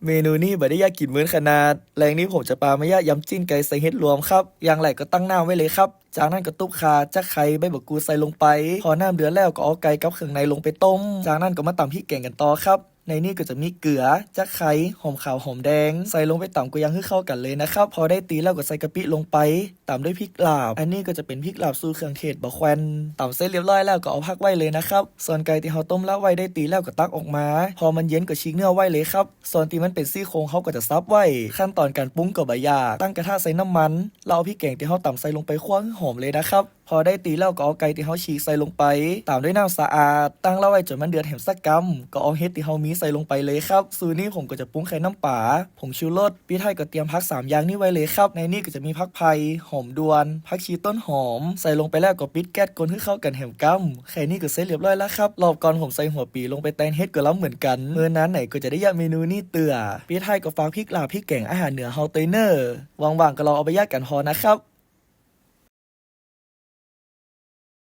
ເມນູນີ້ບໍ່ໄດ້ຢາກກິນເມີນຂະໜາດ. ແລງນີ້ຜົມຈະພາມາຢາກຢຳຈີນໄກ່ໃສ່ເຫັດລວມຄັບ. ຢ່າງແລກກໍຕັ້ງນ້ຳໄວ້ເລີຍຄັບ. ຈາກນັ້ນກໍຕຸບຂ່າ, ຈັກໄຂ່, ໃບບັກກູດໃສ່ລົງໄປ. ພໍນ້ຳເດືອດແລ້ວກໍເອົາໄກ່ກັບເຄື່ອງໃນລົງໄປຕົ້ມ. ຈາກນັ້ນກໍມາຕຳພິກແກງກັນຕໍ່ຄັບ. ໃນນີ້ກໍຈະມີເກືອ, ຈັກໄຂ່, ຫອມຂາວ, ຫອມແດງ ໃສ່ລົງໄປຕຳກົວຢ່າງໃຫ້ເຂົ້າກັນເລີຍນະຄັບ. ພໍໄດ້ທີ່ແລ້ວກໍໃສ່ກະປິລົງໄປ ຕາມດ້ວຍພິກລາບ. ອັນນີ້ກໍຈະເປັນພິກລາບສູດເຄື່ອງເທດບໍ່ແຂວນ. ຕຳເສັດລຽບຮ້ອຍແລ້ວກໍເອົາພັກໄວ້ເລີຍນະຄັບ. ສ່ວນໄກ່ທີ່ເຮົາຕົ້ມລະໄວ້ໄດ້ທີ່ແລ້ວກໍຕັກອອກມາ. ພໍມັນເຢັນກໍສີກເນື້ອໄວ້ເລີຍຄັບ. ສ່ວນທີ່ມັນເປັນຊີ້ໂຄງເຮົາກໍຈະສັບໄວ້. ຂັ້ນຕອນການປຸງກໍບໍ່ຍາກ. ຕັ້ງກະທະໃສ່ນ້ຳມັນ ແລ້ວເອົາພິກແກງທີ່ເຮົາຕຳໃສ່ລົງໄປຂົ້ວໃຫ້ຫອມເລີຍນະຄັບ. ພໍໄດ້ທີ່ແລ້ວກໍເອົາໄກ່ທີ່ເຮົາສີກໃສ່ລົງໄປ ຕາມດ້ວຍນ້ຳສະອາດ. ຕັ້ງລະໄວ້ຈົນມັນເດືອດແຮມສັກກຳ ກໍເອົາເຫັດທີ່ເຮົາມີໃສ່ລົງໄປເລີຍຄັບ. ສູດນີ້ຜົມກໍຈະປຸງແຄ່ນ້ຳປາ, ຜົງຊູລົດ, ປິດທ້າຍກໍຕຽມຜັກສາມຢ່າງນີ້ໄວ້ເລີຍຄັບ. ໃນນີ້ກໍຈະມີຜັກໄຜ່, ຫອມດ່ວນ, ຜັກຊີຕົ້ນຫອມ ໃສ່ລົງໄປແລ້ວກໍປິດແກັດ ຄົນໃຫ້ເຂົ້າກັນແຮມກຳ. ແຄ່ນີ້ກໍເສັດລຽບຮ້ອຍລະຄັບ. ລອບກ່ອນຜົມໃສ່ຫົວປີລົງໄປແທນເຫັດກໍລຳເໝືອນກັນ. ເມີນານໃນກໍຈະໄດ້ຢາກເມນູນີ້ເທື່ອ. ປິດທ້າຍກໍຝາກພິກລາບພິກແກງອາຫານເໜືອເຮົາເຕີຍເນີ. ວ່າງໆກໍລອງເອົາໄປຢາກກັນພໍນະຄັບ.